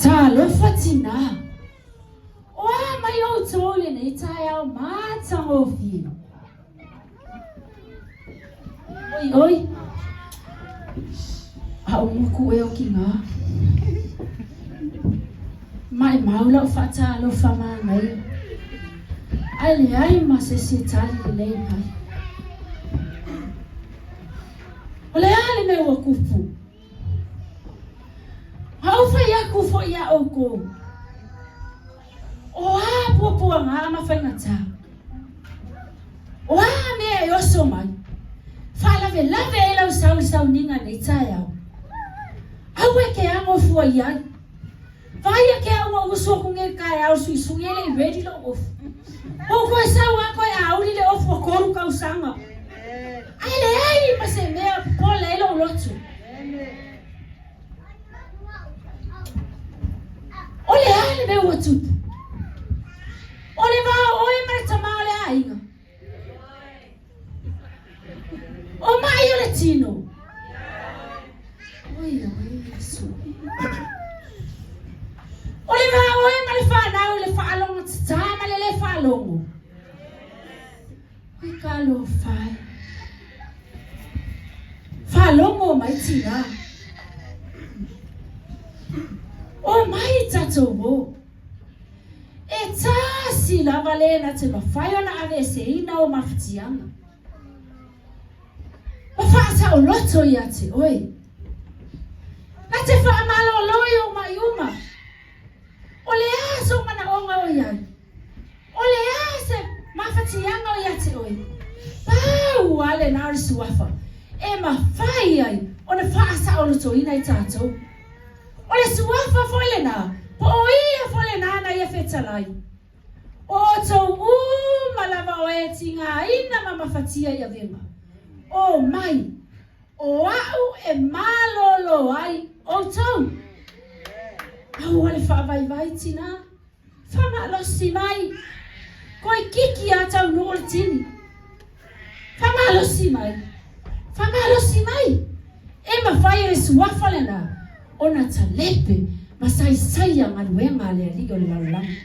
Talofa tinā! O a mai outou i lenei taeao matagofie? Oi oi! A o moku e oki ngā. Maʻemau lau faatalofa manaia. Ae leai ma se isi e tali lelei mai. O le a le mea ua kupu? A ou fai aku foi iā ʻoukou, O a puapuaga ma faigata? O a mea e oso mai, faalavelave ai lau sau i sauniga i nei taeao? Aua e ke ago fua i ai. Vaai ake au ua usu aku nei i le taeao i le suisui e le i ready lou ofu. Ua ou toe sau a toe auli le ofu ua 3 tausaga. Ae leai ma se mea popole ai lou loto. O le a le mea ua tupu? O le va o oe ma le tama o le aiga. O mai o le tino. Oi, oi, Iesu. O le va o oe ma le whanau i le whaalongo tata ma le le whaalongo. Oi ka alofa e. Faalogo mai tinā. Omai tatou o. E tasi lava le na te mafai ona aveeseina o mafatiaga. Ma faasaoloto ia te oe. Na te faamalolo i ou mai uma. O le a sou manaoga o i ai? O le a se mafatiaga o ia te oe? Pau lava lena o le suafa e mafai ai ona faasaolotoina i tatou. O le suafa foi lena, po o ia foi lena na ia fetalai. O outou uma lava o e tigaina ma mafatia i avega, omai, o a'u e malōlō ai outou. Aua le faavaivai, tinā. Faamalosi mai, koe kiki a taunuu le tini. Faamalosi mai, faamalosi mai. E mafai e le suafa lena ona talepe ma saisaia galuega a le Alii o le lalolagi.